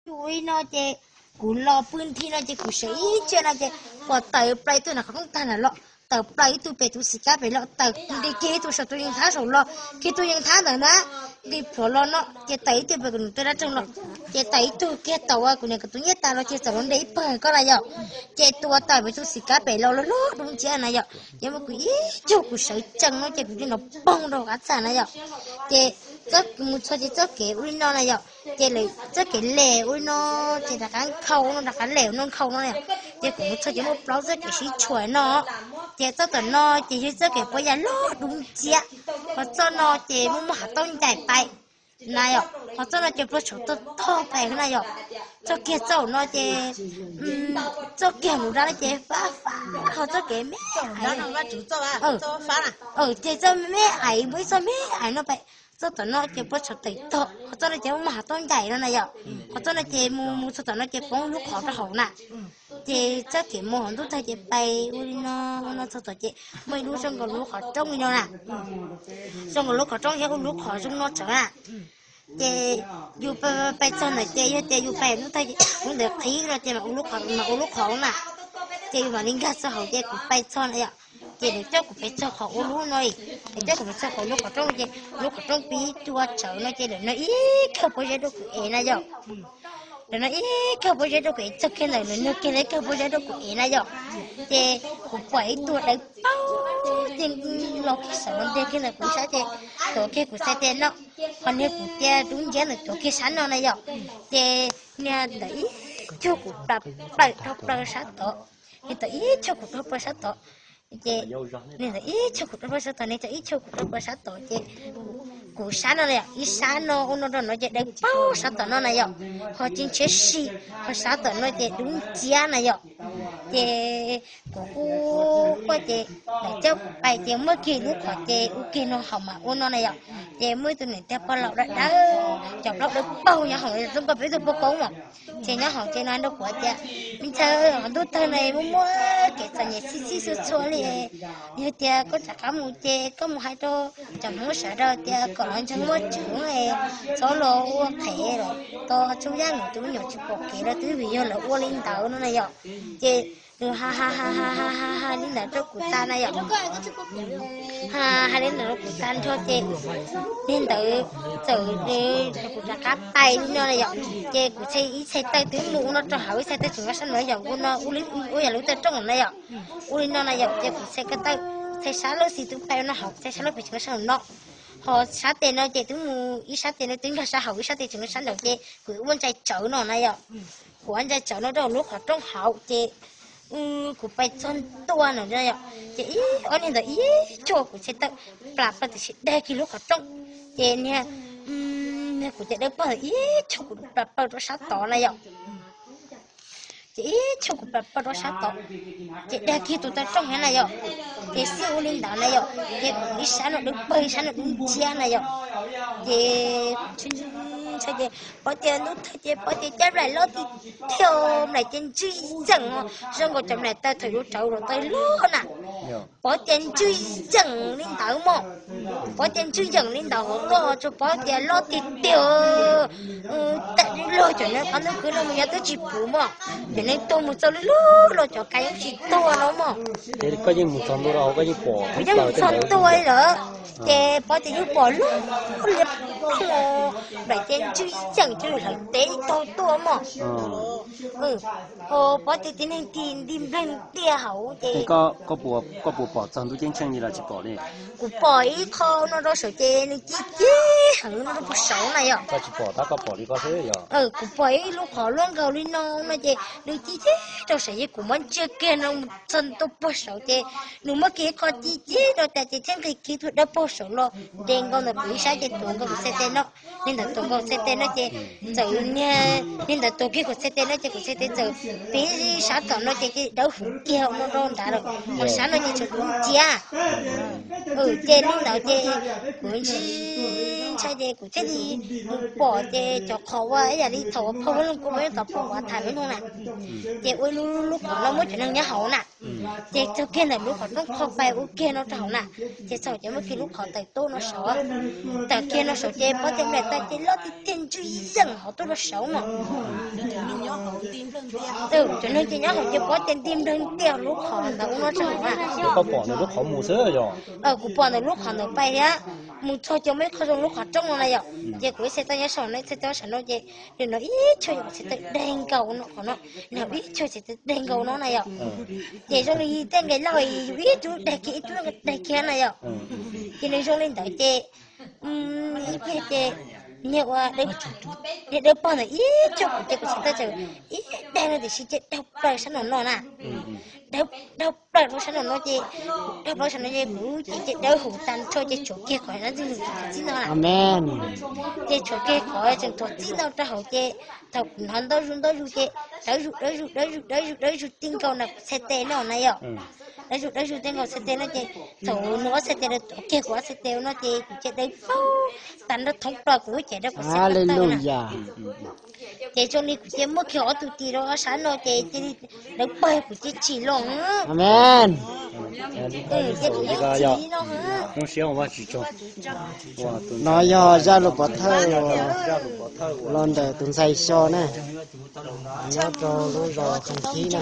Ib no ces kuv los pw nthi no ces kuv sawv ib tsiaj no ces pom tawm plaws ib tug nram qhov rooj tag nrho los, tawm plaws ib tug pem tus xim kab pem los, tawm nti kiag ib tug saum tus yees thab saum los, kiag tus yees thab ntawd na, nti plhuav los no ces tawm ib tug pem kuv niam tus dab roog los, ces tawm ib tug kiag tom kuv niam kuv tus nyiaj tas los ces txawm los nti ib pawg ko na yom. Ces tus uas tawm pem tus xim kab pem los loj loj dub nciab na yom, ces muab kuv ib tug kuv sawv tsees no ces kuv tig nrov poog rau qab txag na yom. Ces mus txog ces txoj kev ua li no na yom, ces lawv txoj kev lem ua li no, ces rov qab nkhaus no, rov qab lem no nkhaus no na yom. Ces kuv mus txog ces muaj plaub txoj kev sib tshuam no, ces txoj tom no ces yog txoj kev pob ya loj dub nciab, ho txoj no ces muaj muaj hav tauj ncaim pais na yom, ho txoj no ces pluag tshauv tog tog pais na yom. Txoj kiag txoj no ces, txoj kiag mus dab no ces fab fab, ho txoj kev me ais, ces txoj me me ais muaj ib txoj me ais no pais, txoj tom no ces pluag tshauv tawm tog, ho txoj no ces muaj muaj hav tauj ncaim no na yom. Ho txoj no ces mus mus txog tom no ces poob lub qhov rau hauv na. Ces txoj kev mus hauv ntuj tawg ces pais ua li no, no txog tom ces muaj ib lub zoo nkaus lub qhov rooj li no na. Zoo nkaus lub qhov rooj yog ua lub qhov zoo no tsawv na. Ces yus pais txog ntawd ces yog tias yus pais ntuj tawg ces lub ntawd qhib no ces mam ua lub qhov, mam ua lub qhov na. Ces yus mam li nkag txog hauv ces kuv pais txog na yom. Ces lawv coj kuv pais txog qhov ua lub no, lawv coj kuv pais txog qhov lub qhov rooj ces lub qhov rooj pib cua tsawv no ces lawv noj ib khawg pob zeb rau kuv ev na yom. Lawv noj ib khawg pob zeb rau kuv ev, txog kiag ntawd lawv noj kiag ib khawg pob zeb rau kuv ev na yom. Ces kuv pom ib tug dawb paug ces los kiag saum no ntiag kiag ntawm kuv sab ces tuav kiag kuv txhais tes no, ho niag kuv cia dub nciab ntawd tuav kiag sab no na yom. Ces niag ntawd ib tug kuv plam plaws dhau plaws sab tod, niag ntawd ib tug kuv dhau plaws sab tod. Ces niag ntawd ib tug kuv dhau plaws sab tod, niag ntawd ib tug kuv dhau plaws sab tod ces kuv sab no na yom, ib sab no ua no rau no ces dawb paug sab tom no na yom, ho tsis ntshiab si, ho sab tom no ces dub nciab na yom. Ces kuv kuj quaj ces lawv coj kuv pais ces muab kiag lub qhov ces ua kiag no hauv mas ua no na yom. Ces muaj ib tug niam tais pog laus dawb dawb, cov plaub dawb paug nyob hauv zoo nkauj peb tug pog koob mas. Ces nyob hauv ces nws hais rau kuv tias, me ntxhais, qhov ntuj tawg no muaj muaj kev txom nyem txhij txhij txhua txhua li. Yog tias koj rov qab mus ces koj mus hais rau cov Hmoob sawv daws tias kom lawv ntseeg Vajtswv, txhob los ua qhev los tos txhua yam nws tus me nyuam tsis pom kev los twb vim yog lawv ua li ntawd no na yom. Ces nws ha ha ha ha ha ha li ntawd rau kuv tas na yom. Ha ha li ntawd rau kuv tas nrho ces niag ntawd txawm, kuv rov qab pais li no na yom. Ces kuv txhais ib txhais taw twb mus ua no rau hauv, ib txhais taw tseem nqa sab nraud yom, ua no ua yam lub taw rooj na yom. Ua li no na yom, ces kuv txhais ko taw, txhais sab laug xis twb pais ua no hauv, txhais sab laug pem tseem nqa sab nraud no. Ho sab tes no ces twb mus, ib sab tes no twb nkag sab hauv, ib sab tes tseem nqa sab nraud ces kuv ua ntsais tsawv no na yom. Kuv ua ntsais tsawv no rau lub qhov rooj hauv ces kuv pais txog ntua na yom, ces ib ob niag ntawd ib tug kuv txhais taw plam plaws tam sim dag kiag lub qhov rooj, ces niag, niag kuv tes dawb paug ntawd ib tug kuv plam plaws rau sab tod na yom. Ces ib tug kuv plam plaws rau sab tod, ces dag kiag tus taw rooj thiab na yom. Ces xij ua li ntawd na yom, ces kuv ib sab no dawb paug ib sab no dub nciab na yom. Ces ntshai ces pom tias ntuj tawg ces pom tias cov nplaim loj tiag tiag, nplaim ces ntswg yeem, zoo nkaus cov nplaim taw thaum yuav rawv los taw loj na. Pom tias ntswg yeem li ntawd mog, pom tias ntswg yeem li ntawd hauv tuaj tsuas pom tias loj tiag tiag. Tam lub log cov neeg qhov ntuj khwv no mus nyob twb tsis puv mog, cov neeg tuag mus txog lub lub los cov kab yeej tsis tuag no mog. Ces koj yeej mus txog ntua, koj yeej pom, yeej mus txog ntua li lawm, ces pom tias yeej pom lub li plooj, nplaim ces ntswg yeem ces hlawv teb taug tuaj mog. Ho pom tias tib neeg nti npleeg tiaj hauv ces koj puas pom txog ntuj ceeb tsheej li los tsis pom li? Kuv pom ib qho no rau saum ces nws ci ceg heev no rau puag saud na yom. Koj tsis pom tab koj pom li koj xwb yom. Kuv pom ib lub qhov luaj nkaus li no no ces nws ci ceg rau saud ces kuv muab ntsia kiag no mus txog ntua puag saud ces nws muaj kiag ib qho ci ceg rau tas ces thiaj nqis kiag tus dawb paug saud los nres nkaus ntawm kuv ib sab ces tuav nkaus kuv txhais tes no. Niag ntawd tuav nkaus txhais tes no ces txawm niag, niag ntawd tuav kiag kuv txhais tes no ces kuv txhais tes txawm pib sab tom no ces dawb huv kiag no rau nrad lawm, ho sab no ces tseem dub nciab. Ces li ntawd ces kuv ntshai ntshai ces kuv thiaj li mus pom ces cov qhov uas ib yam li thaum uas phauj Vaj Loog Kub muab yeej tom pom uas tham lub nug na, ces ua ib lub lub qhov no muab cov neeg nyob hauv na. Ces txog kiag ntawm lub qhov rooj qho pais ua kiag no rau hauv na, ces txog ces muaj kiag lub qhov tawm tuaj no saud, tawm kiag no saud ces pom tias nplaim taw ces loj tiag tiag ntswg yeem hauv tuaj rau saud mog. Cov neeg ces nyob hauv ces pob ces nti nplawg ntiag lub qhov ntawd ub no tseem mus na. Koj pom ntawm lub qhov mus xwb yog? Kuv pom ntawm lub qhov ntawd pais thiab, mus txog ces muaj ib qho zoo lub qhov rooj no na yom. Ces kuv ib txhais tos nyob saum no, ib txhais tos saum no ces nim no ib choj yog txhais tos deg nkaus no qhov no, nim no ib choj txhais tos deg nkaus no na yom. Ces zoo li tej nqe lauj yus ib tug deg kiag ib tug deg kiag na yom. Ces nws zoo li ntawd ces ib pliag ces niag ua dawb pog ntawd ib choj kuv ces kuv txhais tos txawm ib deg no tiam sis ces dhau plaws sab nraum no na. Dhau plaws rau sab nraum no ces, dhau plaws sab no ces kuv ces ces dawb huv tag nrho ces tshuav kiag qhov ntxwg nws txib no na. Ces tshuav kiag qhov tseem tuag txib no rau hauv ces thaum kuv hnov ntaub zus ntaub zus ces dawb zus dawb zus dawb zus dawb zus dawb zus tib nkaus na kuv txhais tes no na yom. Dawb zus dawb zus tib nkaus txhais tes no ces thaum nws ob txhais tes rau tom kiag kuv ob txhais tes no ces kuv ces dawb paug tag nrho thoob plaws kuv ces rau kuv txhais tes na. Ces zoo li kuv ces muaj kiag ob tug tis rau ob sab no ces cia li dawb paug kuv ces tsim los. Ces kuv ces tsim li no. No yog zaj lus pov thawj los ntawm tus ntxhais xyo na, nyob rau lub zos Kheej Khib na.